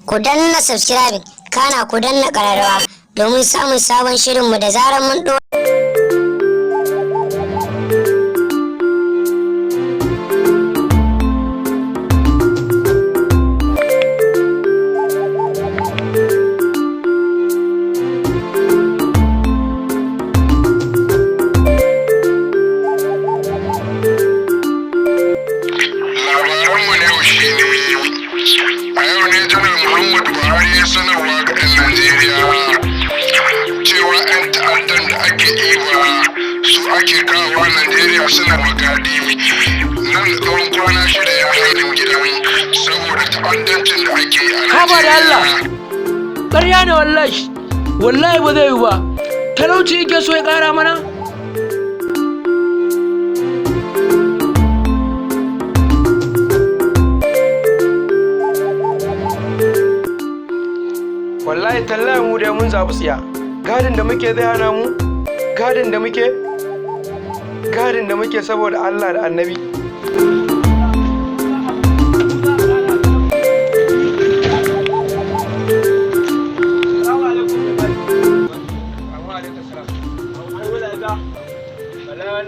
Ku danna subscribing, kana ku danna ƙararrawa domin samun sabon shirinmu da zarar mun ɗora. Labaranmu na yau shi ne, a yau ne Janar Muhammadu Buhari ya sanarwa ga 'yan Najeriya cewa 'yan ta'addan da ake ɗiba su ake kawowa Najeriya suna magadi nan da tsawon kwana 6 ya hana gidan saboda ta'addancin da ake yi a Haba da Allah. Najeriya. Ƙarya ne wallahi, wallahi ba zai yi ba. Talauci yake so ya ƙara mana. Wallahi tallahi mu dai mun zaɓi tsiya. Gadin da muke zai hana mu gadin da muke, gadin da muke saboda Allah da Annabi.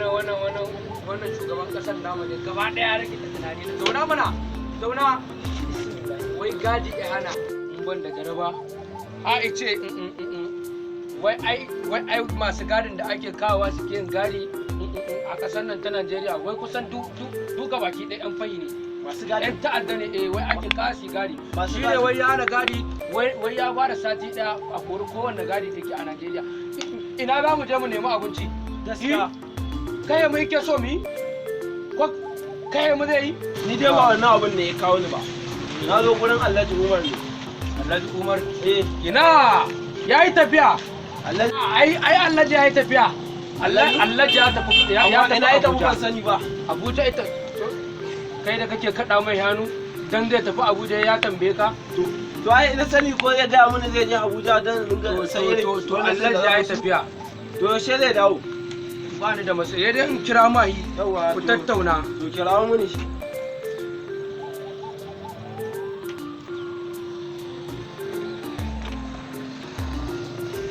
Wannan shugaban kasar namu ne gaba ɗaya rikita tunani na. Zauna mana, zauna. Wai gadi ya hana in ban da jaraba a ice. Wai ai, wai ai masu gadin da ake kawowa suke yin gadi a kasar nan ta Najeriya, wai kusan duka baki ɗaya yan fahi ne. Masu gadi? Yan ta'adda ne. Eh, wai ake kawo su gadi. Masu Shi ne gadi. wai ya hana gadi, wai ya bada sati ɗaya a kori kowanne gadi da ke a Najeriya. Ina za mu je mu nemi abinci? Gaskiya. Kai mu yake so mu yi ko kai mu zai yi? Ni dai ba wannan abin ne ya kawo ni ba. Na zo gurin Alhaji Umar ne. Alhaji Umar? Eh. Ina ya yi tafiya. Alhaji. Ai Alhaji ya yi tafiya. Alhaji ya tafi, ya Amma tafi ina ya tafi? Abuja. Ban sani ba. Abuja ita. Kai da kake kaɗa mai hannu dan zai tafi Abuja, ya tambaye ka? To ai ina sani ko zai gaya mini zai je Abuja don in ga To san irin to gwamnatin Alhaji da ya yi za su- tafiya. To yaushe zai dawo? Ba ni da matsayi dai in kira mahi Yawwa. ku tattauna. To kirawo mini shi.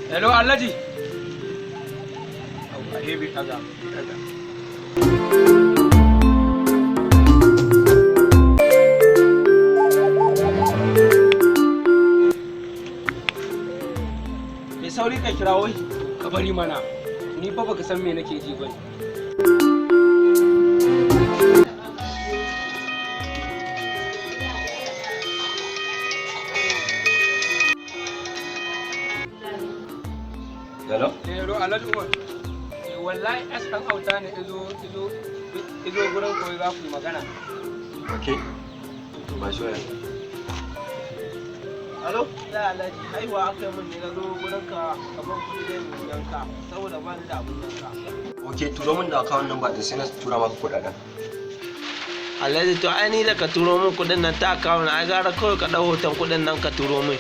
Hello, Alhaji. Au, a bai ɗaga, bai ɗaga. Mai sauri ka kirawo shi. Ka bari mana, ni fa baka san me nake ji bane. Hello. Hello, Alhaji Umar. Eh, wallahi S ɗan auta ne izo izo izo gurin koyi za ku yi magana. Okay, ba shi waya. Alo, da Alhaji, haihuwa aka yi min ne na zo gurin ka ka ban kuɗi dai mu yanka saboda ba ni da abin yanka. Okay, turo min da account number din sai na tura maka kuɗaɗen. Alhaji, to ai ni da ka turo min kuɗin nan ta account, ai gara kawai ka ɗau hoton kuɗin nan ka turo min.